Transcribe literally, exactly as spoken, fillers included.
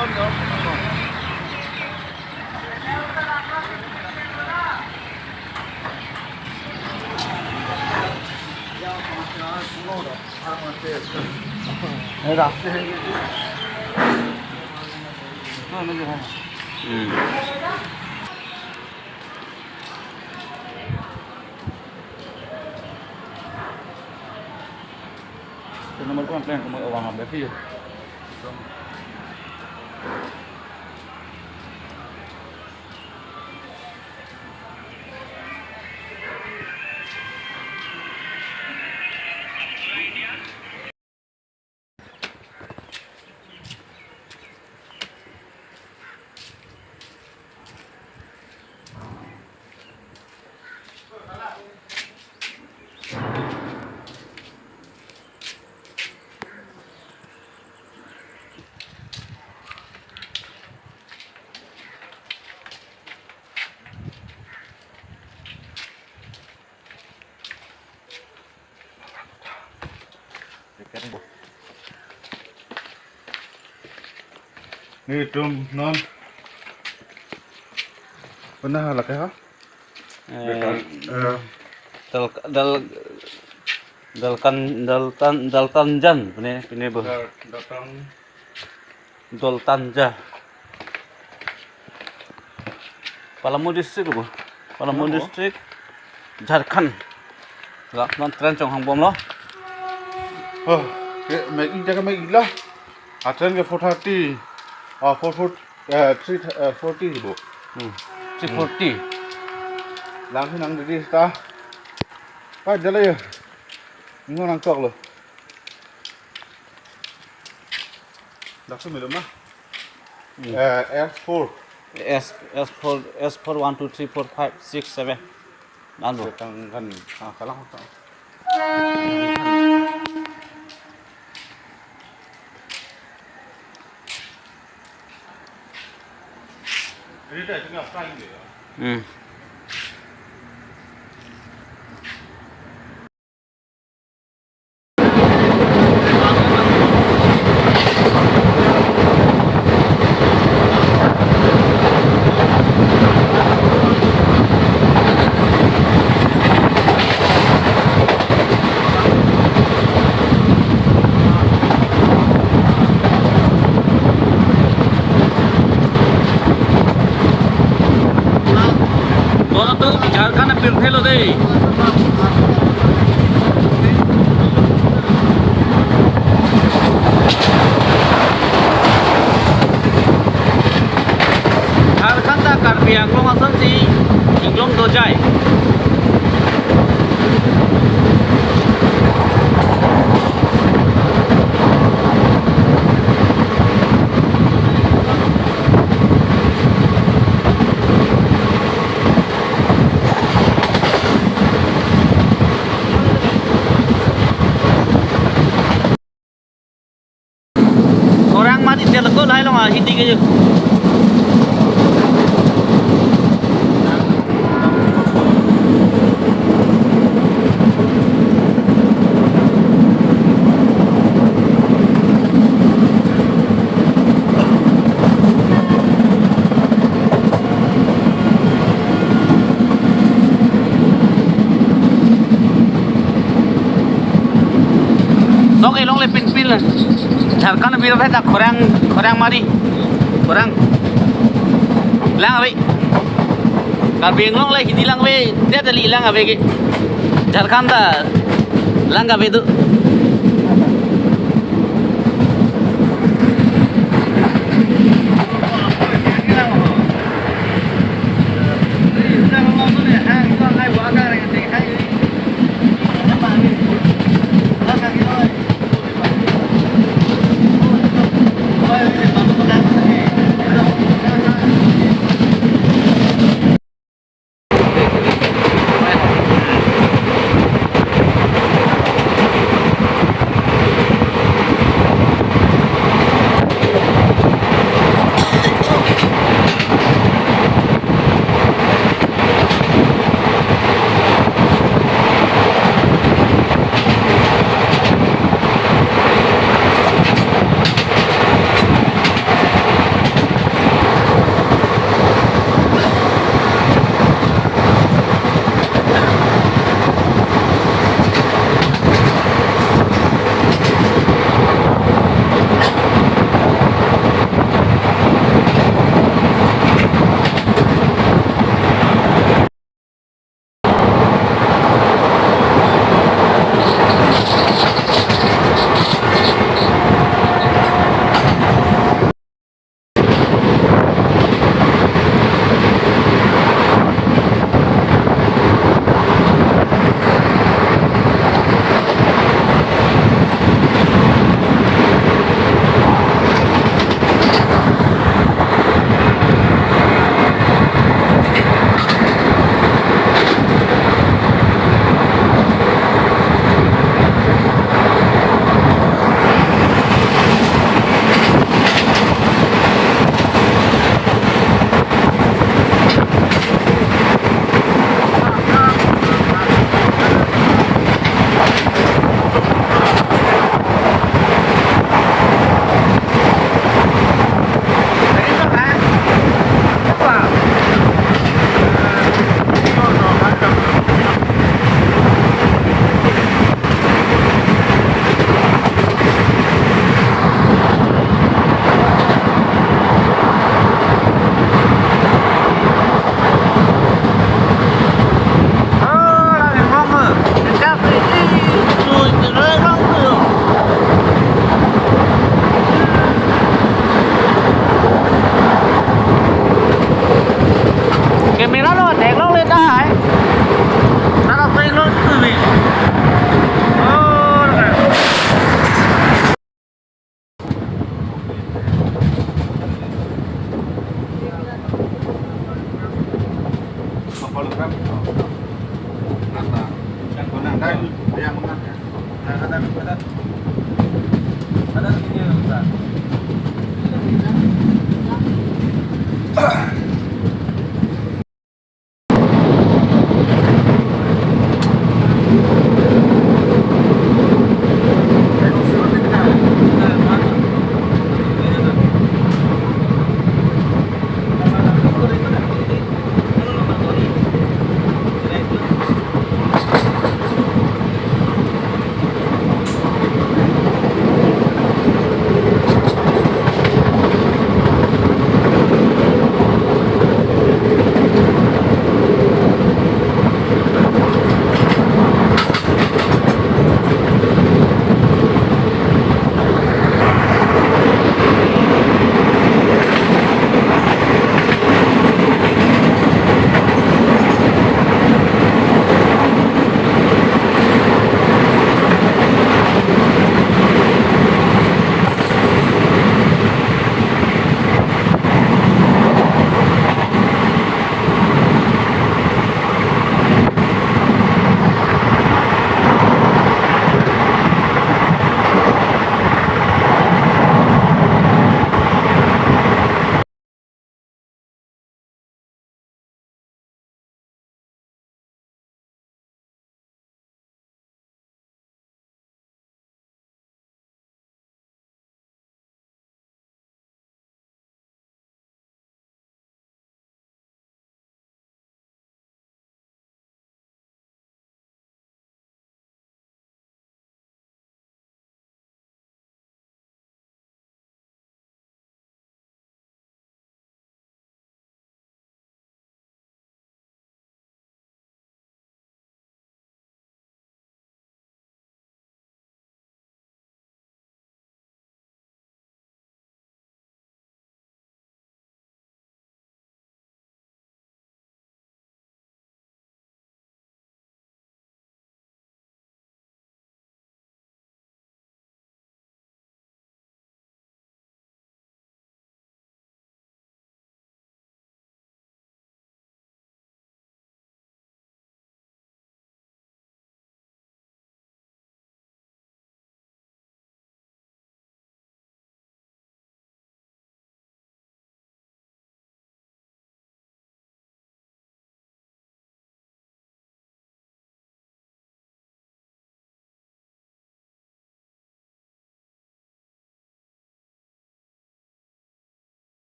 Pen nomor ko plan ko mo awang abe phi. Nelitum non. Pernah lake ha? Eh, Dekan, eh, Dal, Dal, Dalkan, Daltan, Daltanjan, pine, pine bo. Dal, Daltan. Doltanja. Palamu district bo. Palamu Palamu. District, Jharkhand. La, non train chonghang bomlo. Oh, ke, me-ik jaga me-ik la. A train ke four thirty. Ah, four, four, eh, three, eh, forty bo. Hmm. Three forty. Lang si nang didi ta. Pai dala ya. Ngo nang tok lo. Dak si melo ma? Hmm. Eh, S four. S, S four, S four, one, two, three, four, five, six, seven. Nang lo. Tang kan, ah, kalang ka. Ini dah tengah flying dia. Hmm. Dono tu Jharkhand apirthe lo dei. Jharkhand ta Karbi Anglong asonsi inglong dojai. Khorang mati telko lahai long ahidi ke. Sok elong le pinpil. Jharkhand apirthe ta khorang, khorang mari. Khorang. Lang ave. Karbi Anglong le hidi lang ave, det kali lang ave ke. Jharkhand ta lang ave tu.